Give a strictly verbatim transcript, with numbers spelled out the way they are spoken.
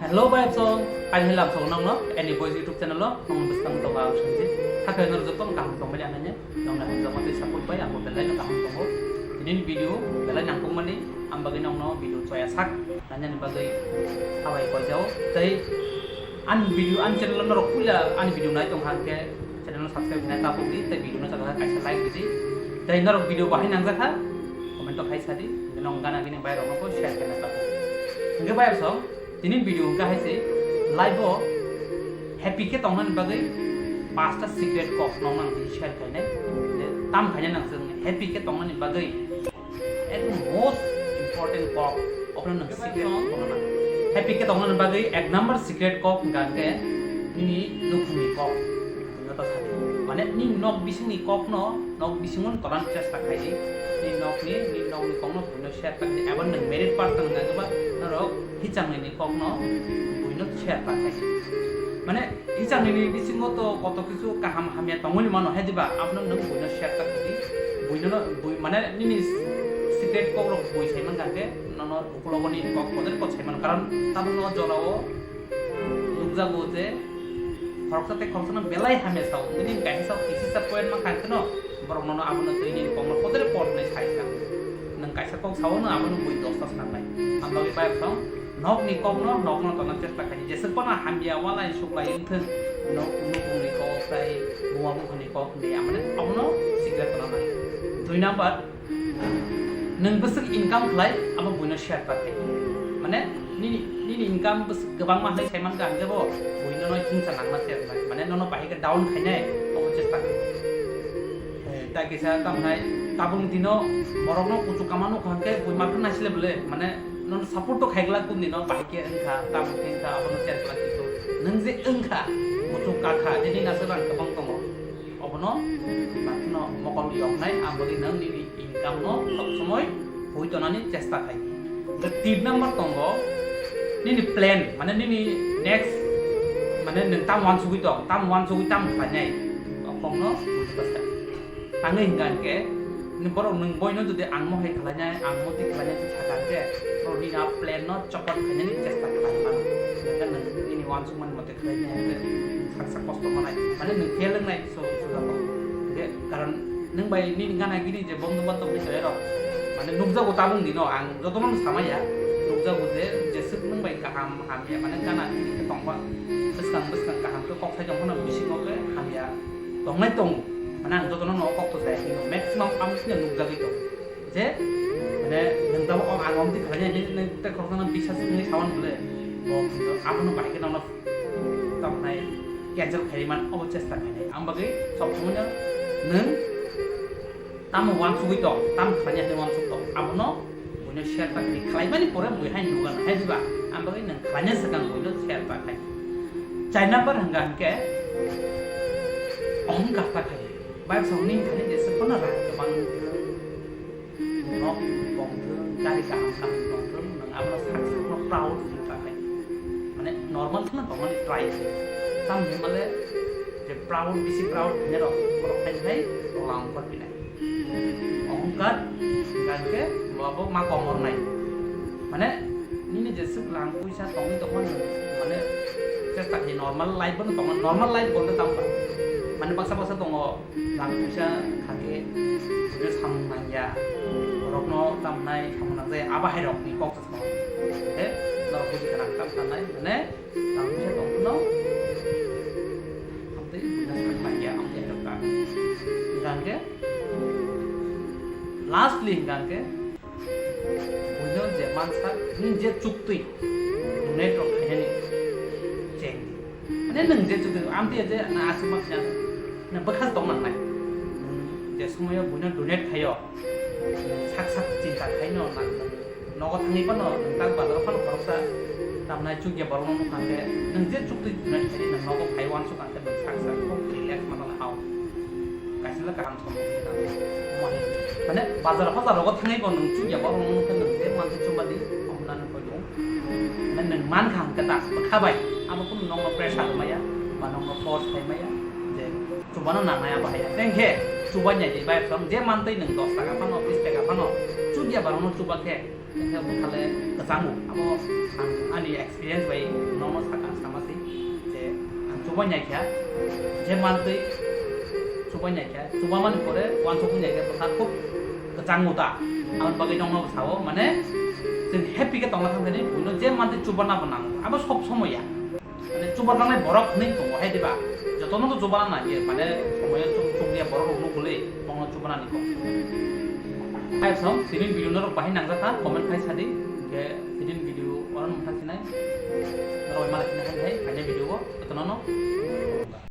Hello bai song, ani hilam song nong no, ani boys YouTube channel lo, nong bwskang tongo ang Sanjit. Hakai nor joto kaham tong bai ananya, nong na hamjak mate support bai ang belai no kaham tongo. Tini video belai nangkukmani, ang bagwi nong no video choya sak, nanya ni bagwi habai koi jao. Tei ani video, ani channel lo norok puila ani video nai tong hangke, channel no subscribe khaina tabuk di, tei video no chakha kaisa like di. Tei norok video bahai nangjakha, comment o khai sadi, nong gana gini bai rok no share khaina tabuk. Hingke bai song, tini video hingke hai se live o happy khe tongnani bagwi pasta secret kok nong nang share khainai. Tam khaina nang chwng happy khe tongnani bagwi ekdom most important kok, okhno nang secret kok nang. Happy khe tongnani bagwi ek number secret kok hingka hingke nini nukhungni kok. Buino ta sadi. Mane nini nok bisingni kokno nok bisingo tonan chesta khaidi. Nini nokni, nini nokni kokno buino share khaidi. Abo nwng married person hingka hingke ba norok hichangni kokno buino share khaidi. Mane hichangni bisingo to koto kisu kaham hamya tongwi mano hai diba, abono nwng buino share ta khaidi. Buino no, bui, mane nini secret kok rok bui sai man kha hingke nono ukulogo ni kok kotor kok sai mano, karon tabukno jorao nukjago je khoroksa tei khoroksano belai hamya sao. Nini kaisa sao kisisa point ma kha hingke no borok nono abono twi nini kokno kotor pot hinwi sai sa. Nwng kaisa kok sao no abono bui dosta swnam nai. Ang bagwi bai sao nokni kokno nokno tona chesta khaidi. Jeswk phano hamya walai suklai wngthwng, nok nukungni kok tei buma bukhuni kok hinwi amane abono secret tona nai. Dui number, nwng bwswk income khlai, abo buino share ta khlai. Mane, nini, nini income bwswk kwbangma hinwi sai mankha, hingke bo buino no hingsa nangma se wngnai. Mane, nono bahai khe down khainai, obo chesta khlai. Eh, ta kisa tamnai, tabung dino borokno kuchuk kama nukha hingke bui markhe naisile bole, mane, nono support to khaigwlak kundino, bahai khe wngkha, tabung khe wngkha, abono share khlai khe. Nwng je wngkha, kuchuk kakha, nini naisik rang kwbang tongo. Obono, makhno mokol yoknai, ang bagwi nang nini income no sob somoi hui tonani chesta khai. Hwnkhe tin number tongo, nini plan, mane nini next, mane nwng tam uansugwi tong, tam uansugwi tam khlainai, okongno buji bwsa. Tangwi hwnkha hwnkhe, borok nwng boino jodi ang mohai khlainai, ang moti khlainai, sakha hwnkhe, borok nini a plan no chopot khainani chesta khlai mano. Hwnkhe nwng nini uansukmani mote khlai maya hwnkhe saksa kosto manai. Mane nwng fail wngnai so, so jago. Hwnkhe karon nwng bai nini gana gini je bondhu bandhobni chaya rok. Mane nukjago tabung dino ang jotono samaya. Nukjago je jeswk nwng bai kaham hamya mane gana gini khe tongba. Bwskang bwskang kaham khe kok sai tongphano bisingo khe hamya tongnai tongo. Mane ang jotono no kok to saya khe maximum ang sini nukjagwi tongo. Je, mane, nwng tabuk ang, ang omtwi khlainai, nini, nini tei khoroksa nang bisas wngwi sawan bole, bo abono bahai khe nono tamnai cancel khlaiwi man, obo chesta khlainai. Ang bagwi sob somoi no nwng tamo uansugwi tong, tamo khlainai hinwi uansuk tong, abono buino share ta khlai, khlaimani pore bui hai nukha na, hai diba? Ang bagwi nwng khlaina swkang buino share ta khlai. Char number hwnkha hwnkhe ohongkar ta khlai. Bai songni thani jeswk phano rang kwbang wngthwng, nok tongthwng, gari kaham kaham tongthwng, nwng abono sak sakno proud wngwi ta khlai. Mane normal kheno tongmani try khlai. Tamni hwnmale je proud, bisi proud hwnwi rok, borok hai hai tola ongkor pinai. Ohongkar, hwnkha hwnkhe bo abo ma komor nai. Mane nini jeswk rang puisa tongwi tongma nwng, mane chesta khlai normal life bono tongma, normal life bolte tamo ba. Mane baksa baksa tongo, rang puisa kha khe, bini samung nangya, borokno tamnai samung nangjaya, abo hai rokni kok sa. He, norok buji kana tam sanai, mane rang puisa tong phano, amtwi buina sak nangya, amtwi hai rok ta. Hingkha hwnkhe, lastly hingkha hwnkhe, buino je mansak, nini je chuktwi, donate rok khainani cheng di. Mane nwng je chuktwi, amtwi je na aswk ma khaina, na bwkha tong nangnai. Nwng je somoyo buino donate khaio, nwng sak sak chinta khaino, na, nwng nogo thangwi phano, nwng tak bazaro phano khoroksa tamnai chukya borokno nukha hwnkhe, nwng je chuktwi donate khainai, nwng nogo phai uansuk kha hwnkhe, nwng sak sak khub relax mano hao. Kaisa le kaham. Mane bazar hozar rogo thangwi bo nwng chukya borok nung khe nwng je mansa chumani omna nung koi nung. Mane nwng man kha hwnkhe ta bwkha bai abo kunu nokno pressure rw maya ba nokno force khai maya je chubano nangnai abo haya. Tei hwnkhe chubai nai di bai phano je mantwi nwng dos taka phano bis taka phano chuk Ya, borokno chuba khe, khe buthale kwchango. Abo ang ani experience bai nono saka sama se je ang chuba nai kha, je mantwi chuba nai kha, chuba mani pore uansukmung nai kha bwsa khub kwchango ta. Aboni bagwi nono sao, mane chwng happy khe tongna thang thani, buino je mantwi chuba nabo nango. Abo sob somoy ya. Mane chuba nangnai borok hwnwi tongo hai diba? Jotono to chuba nang nai, mane somoyo chuk chuk ya borok rok nukguli, tongno chuba nani kok. Hai song, tini video norok bahai nangjak kha, comment khai sadi, ke tini video oro nung thang sinai, norok bai mala sinai hai hai, kaisa video o, jotono no.